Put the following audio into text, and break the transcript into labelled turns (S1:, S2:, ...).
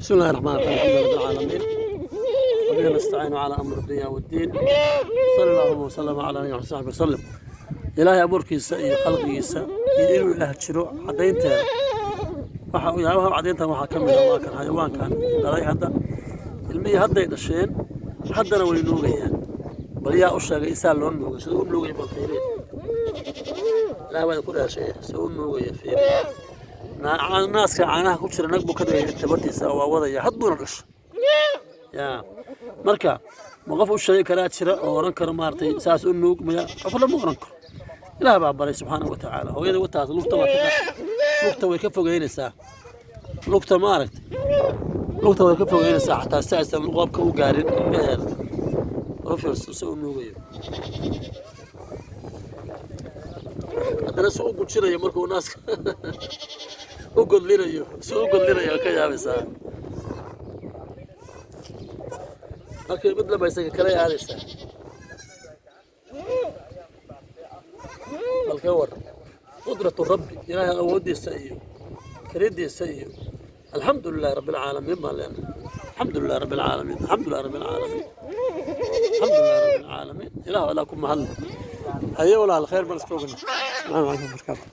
S1: بسم الله الرحمن الرحيم، الحمد لله رب العالمين، وبه نستعين على امر الدنيا والدين، صلى الله وسلم على نبينا وصحبه وسلم. Ilaahay abuurkiisa iyo khalqigiisa iyo inuu Ilaah jiro caddaynteeda, waxa yaabaha caddayntan waxaa ka mid a waa kan xayawaankan dhalay hadda ilmihii, hadday dhasheen, haddana way nuugayaan. Bal yaa u sheegay isaa loo nuugay? Sida u nuugaya bal fiiriya. Ilaah baa ku dhaashay, sida u nuugaya fiiriya. Naaska caanaha ku jira nag buu ka dhigaya tabartiisa, waa wadaya, hadduuna dhasho ya. Marka ma qof u sheegi karaa jira oo oran karo, maaragtay, saas u nuug? Maya, qof lama oran karo. Ilaah baa baray subxaanahu wa tacaala. Hooyada wataas lugta waa ka lugta way ka fogeynaysaa, lugta, ma aragtay, lugta way ka fogeynaysaa xataa si aysan qoobka u gaarin ilmaheeda. U fiirso si u nuugayo, haddana si u gujinayo markuu naaska u godlinayo, si u godlinayo ka yaabaysaa. Markii mid laba isaga kala aadaysaa. Bal ka war qudratu rabbi, Ilaahay awooddiisa iyo karidiisa iyo. Alxamdu lilahi rabbi alcaalamiin baan leenahay. Alxamdu lilahi rabbi alcaalamiin, alxamdu lilahi rabbi alcaalamiin, alxamdu lilahi rabbi alcaalamiin. Ilaah adaa ku mahadle. Haye walaal, khayr baan iska ogna. Asalaamu calaykum barakaatu.